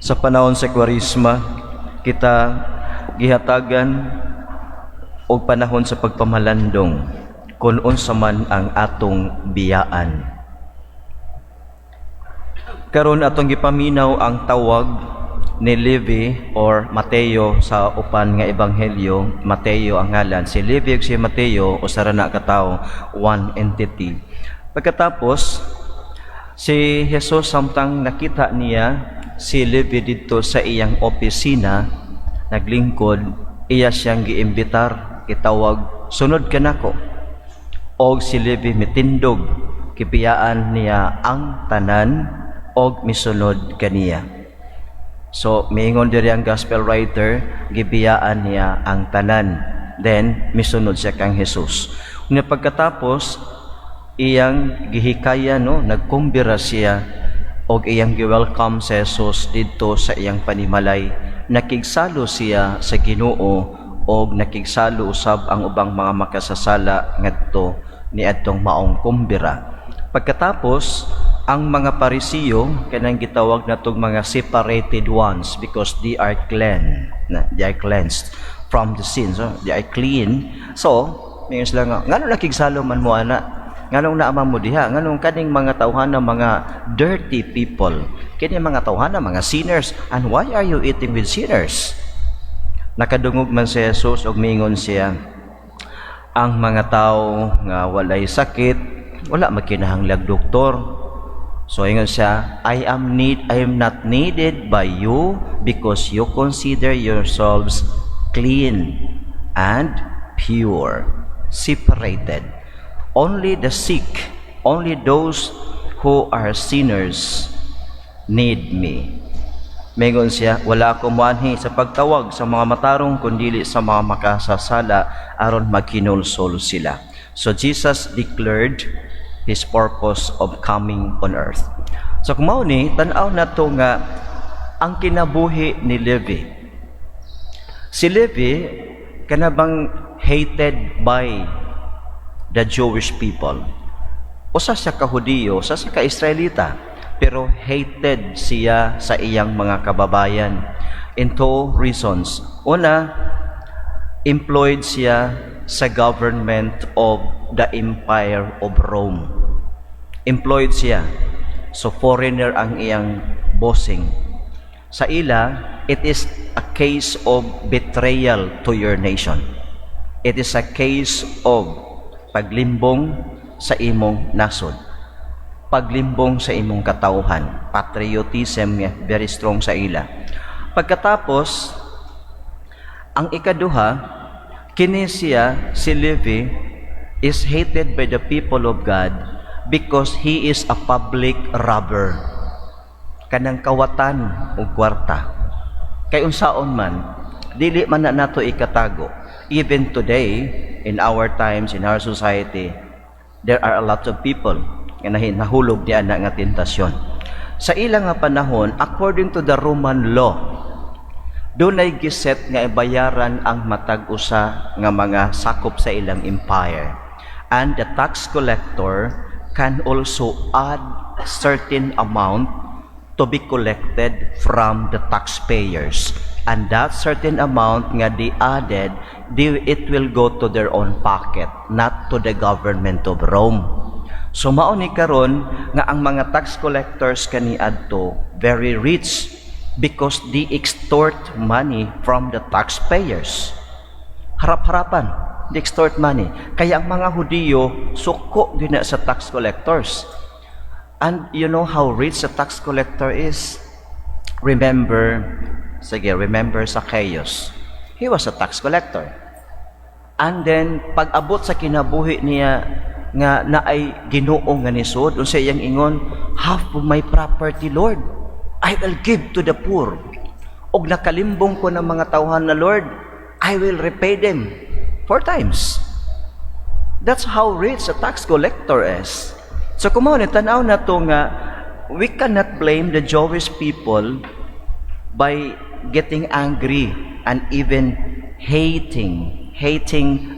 Sa panahon sa Kwaresma, kita gihatagan og panahon sa pagpamalandong kung unsa man ang atong biyaan. Karon, atong gipaminaw ang tawag ni Levi or Mateo sa upan nga ebanghelyo. Mateo ang ngalan. Si Levi ug si Mateo usa ra na ka tawo, one entity. Pagkatapos, si Jesus, samtang nakita niya si Levi didto sa iyang opisina naglingkod, iya siyang giimbitar, gitawag, "Sunod ka nako." Og si Levi mitindog, gibiyaan niya ang tanan og misunod kaniya. So miingon diri ang gospel writer, gibiyaan niya ang tanan. Then misunod siya kang Jesus. Unya pagkatapos, iyang gihikaya, no, nagkumbira siya og iyang gi-welcome si Jesus didto sa iyang panimalay. Nakigsalo siya sa Ginoo og nakigsalo usab ang ubang mga makasasala ngadto niadtong maong kumbira. Pagkatapos, ang mga Parisiyo, kanang gitawag natong mga separated ones because they are clean, na they are cleansed from the sins, so they are clean. So, mingon sila nga, "Ngano nakigsalo man mo ana? Nganong naa man mo diha? Nganong kaning mga tawhana mga dirty people? Kini mga tawhana mga sinners, and why are you eating with sinners?" Nakadungog man si Jesus og mingon siya, "Ang mga tao nga walay sakit, wala magkinahanglag doktor." So ingon siya, I am not needed by you because you consider yourselves clean and pure, separated. Only the sick, only those who are sinners need me." Mingon siya, "Wala ako moanhi sa pagtawag sa mga matarong kundili sa mga makasasala aron maghinulsol sila." So Jesus declared his purpose of coming on earth. So kung mao ni, tan-aw nato nga ang kinabuhi ni Levi. Si Levi kanabang hated by the Jewish people. Usa siya ka Hudiyo, usa siya ka Israelita, pero hated siya sa iyang mga kababayan. In two reasons. Una, employed siya sa government of the Empire of Rome. Employed siya. So foreigner ang iyang bossing. Sa ila, it is a case of betrayal to your nation. It is a case of paglimbong sa imong nasod. Paglimbong sa imong katawhan. Patriotism nga very strong sa ila. Pagkatapos, ang ikaduha, kini siya, si Levi, is hated by the people of God because he is a public robber. Kanang kawatan og kwarta. Kay unsaon man, dili man na nato ikatago. Even today, in our times, in our society, there are a lot of people nga nahulog di ana nga tentasyon. Sa ilang nga panahon, according to the Roman law, dunay giset nga ibayaran ang matag usa nga mga sakop sa ilang empire. And the tax collector can also add certain amount to be collected from the taxpayers. And that certain amount nga di added, it will go to their own pocket, not to the government of Rome. So mao ni karon nga ang mga tax collectors kaniadto very rich because they extort money from the taxpayers. Harap-harapan, they extort money. Kaya ang mga Hudiyo suko gyud na sa tax collectors. And you know how rich a tax collector is? Remember, sige, remember Zacchaeus. He was a tax collector. And then, pag abot sa kinabuhi niya nga naay Ginoo nga nisod, unsa iyang ingon? "Half of my property, Lord, I will give to the poor. Og nakalimbong ko ng mga tawhan na, Lord, I will repay them four times." That's how rich a tax collector is. So kung mao ni, tan-aw nato nga we cannot blame the Jewish people by getting angry and even hating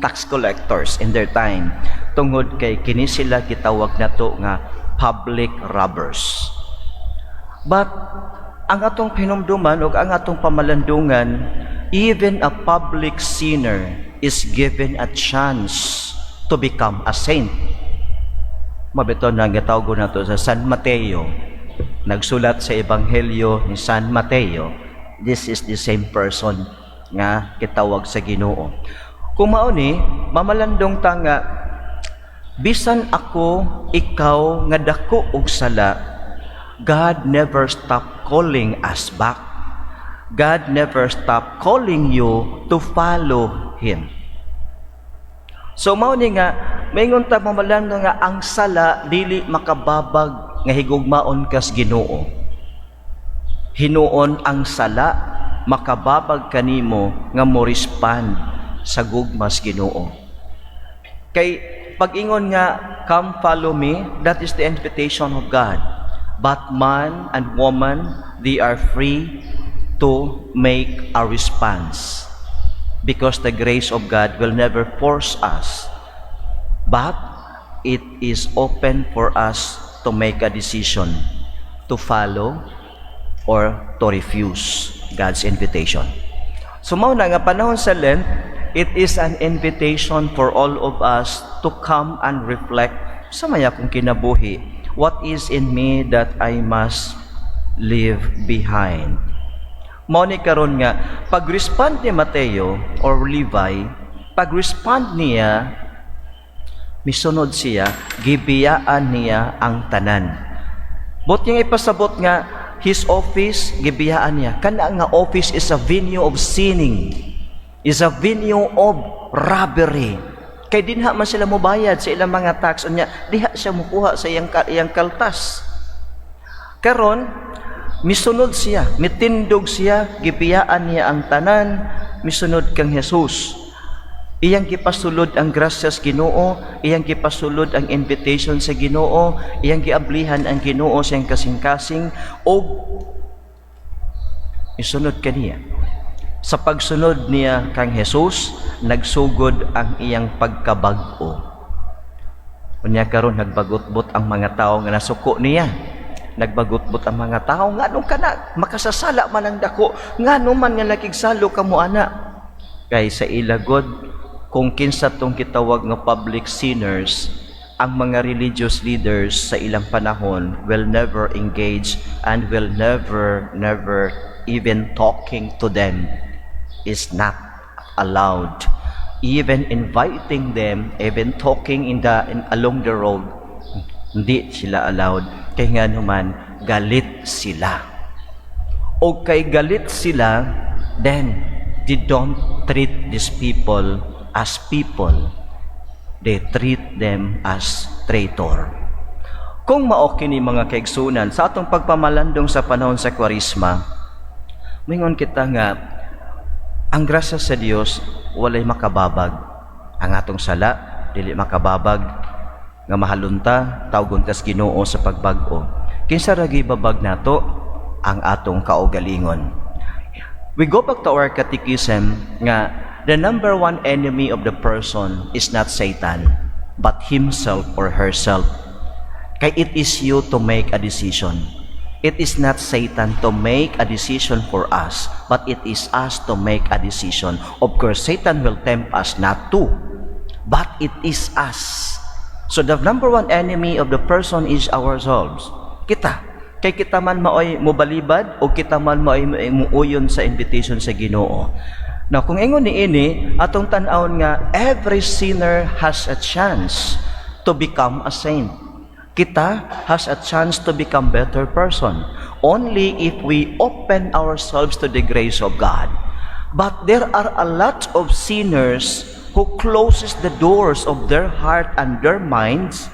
tax collectors in their time tungod kay kini sila gitawag nato nga public robbers. But Ang atong hinumduman ug ang atong pamalandungan, even a public sinner is given a chance to become a saint. Mao bitaw na gitawag nato sa San Mateo. Nagsulat sa Ebanghelyo ni San Mateo. This is the same person nga kitawag sa Ginoo. Kung mao ni, mamalandong ta nga bisan ako, ikaw nga dako og sala, God never stop calling us back. God never stop calling you to follow Him. So mao ni nga maingon ta, mamalandong nga ang sala dili makababag nga higugmaon kas Ginoo. Hinuon ang sala makababag kanimo nga mo respond sa gugmas Ginoo. Kay pag-ingon nga "Come, follow me," that is the invitation of God. But man and woman, they are free to make a response because the grace of God will never force us. But it is open for us to make a decision to follow or to refuse God's invitation. So mao na nga panahon sa Lent, it is an invitation for all of us to come and reflect unsa may akong kinabuhi. What is in me that I must leave behind? Mao ni karon nga pag-respond ni Mateo or Levi, pag-respond niya, misunod siya, gibiyaan niya ang tanan. Buot niyang ipasabot nga his office, gibiyaan niya. Kana nga office is a venue of sinning. Is a venue of robbery. Kay dinha man sila mobayad sa ilang mga tax unya, diha siya mukuha sa iyang kaltas. Karon misunod siya, mitindog siya, gibiyaan niya ang tanan, misunod kang Jesus. Iyang gipasulod ang grasyas Ginoo, iyang gipasulod ang invitation sa Ginoo, iyang giablihan ang Ginoo sa iyang kasing-kasing ug misunod kaniya. Sa pagsunod niya kang Jesus, nagsugod ang iyang pagkabag-o. Unya karon nagbagutbot ang mga tao nga nasuko niya. Nagbagutbot ang mga tao, "Nganong kana makasasala man ang dako, ngano man nga nakigsalo kamo ana?" Kay sa ilagod, kung kinsa tong kitawag nga public sinners, ang mga religious leaders sa ilang panahon will never engage and will never, never even talking to them is not allowed. Even inviting them, even talking along the road, hindi sila allowed. Kay nga naman, galit sila. O kay galit sila, then they don't treat these people as people. They treat them as traitor. Kung mao kini, mga kaigsunan, sa atong pagpamalandong sa panahon sa Kwaresma, mingon kita nga ang grasya sa Dios walay makababag. Ang atong sala dili makababag nga mahalunta, tawgon tas Ginoo sa pagbag-o. Kinsa ra babag nato? Ang atong kaugalingon. We go back to our catechism nga the number one enemy of the person is not Satan but himself or herself. Kay it is you to make a decision. It is not Satan to make a decision for us, but it is us to make a decision. Of course, Satan will tempt us not to, but it is us. So the number one enemy of the person is ourselves. Kita. Kay kita man maoy mobalibad o kita man maoy muuyon sa invitation sa Ginoo. Now, kung ingon ni ini, atong tan-awon nga every sinner has a chance to become a saint. Kita has a chance to become better person only if we open ourselves to the grace of God. But there are a lot of sinners who closes the doors of their heart and their minds,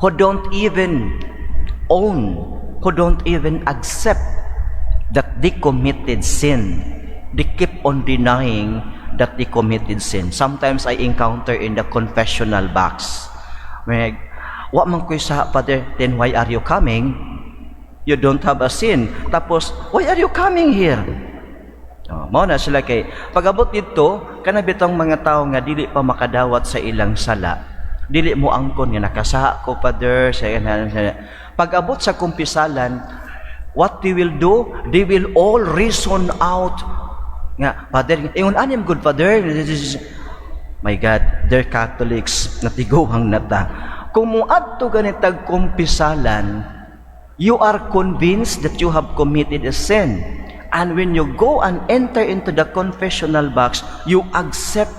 who don't even own, who don't even accept that they committed sin. They keep on denying that they committed sin. Sometimes I encounter in the confessional box. May, "Wa man ko'y sa, Father." "Then why are you coming? You don't have a sin. Tapos, why are you coming here?" Oh, mao na sila kay pag-abot dito, kana bitong mga tao nga dili pa makadawat sa ilang sala. Dili mo angkon nga, "Nakasaha ko, Father," sa. Pag-abot sa kumpisalan, What they will do? They will all reason out nga, "Father, ingon ani good, Father." My God, they're Catholics, natiguang na ta. Kung muadto ganitag kumpisalan, you are convinced that you have committed a sin. And when you go and enter into the confessional box, you accept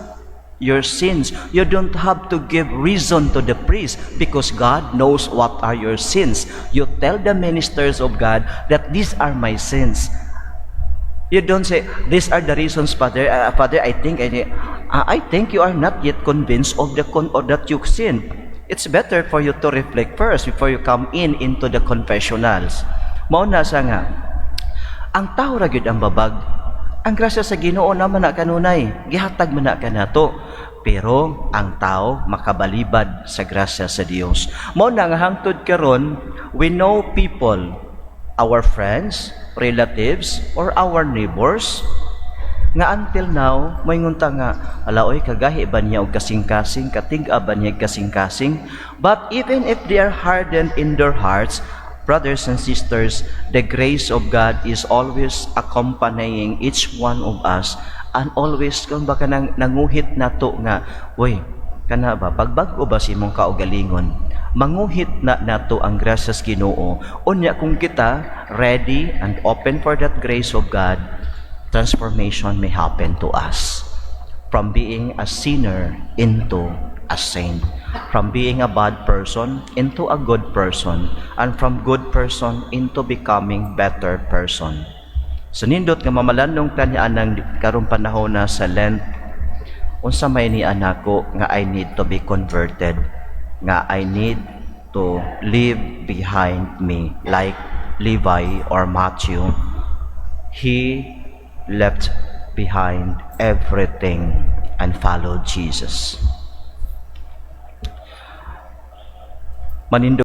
your sins. You don't have to give reason to the priest because God knows what are your sins. You tell the ministers of God that these are my sins. You don't say, "These are the reasons, Father. Father, I think you are not yet convinced of the con or that you sin. It's better for you to reflect first before you come in into the confessionals." Mao na sa nga, ang tao ra gyud ang babag. Ang grasya sa Ginoo naman na kanunay, gihatag man na kanato. Pero ang tao makabalibad sa grasya sa Dios. Mao na nga hangtod karon, we know people, our friends, relatives, or our neighbors, nga until now, moingon ta nga, "Ala oy, kagahi ba niya og kasing-kasing, katig-a ba niya og kasing-kasing?" But even if they are hardened in their hearts, brothers and sisters, the grace of God is always accompanying each one of us and always kung baka nang nanguhit nato nga, "Uy, kana ba, pagbag-o ba sa imong kaugalingon?" Manguhit na nato ang grasya sa Ginoo. Unya kung kita ready and open for that grace of God, transformation may happen to us from being a sinner into a saint, from being a bad person into a good person, and from good person into becoming better person. So nindot nga mamalandong ta anang karong panahon na sa Lent, unsa may ni anako nga I need to be converted, nga I need to leave behind me like Levi or Matthew. He left behind everything and followed Jesus. Manindot.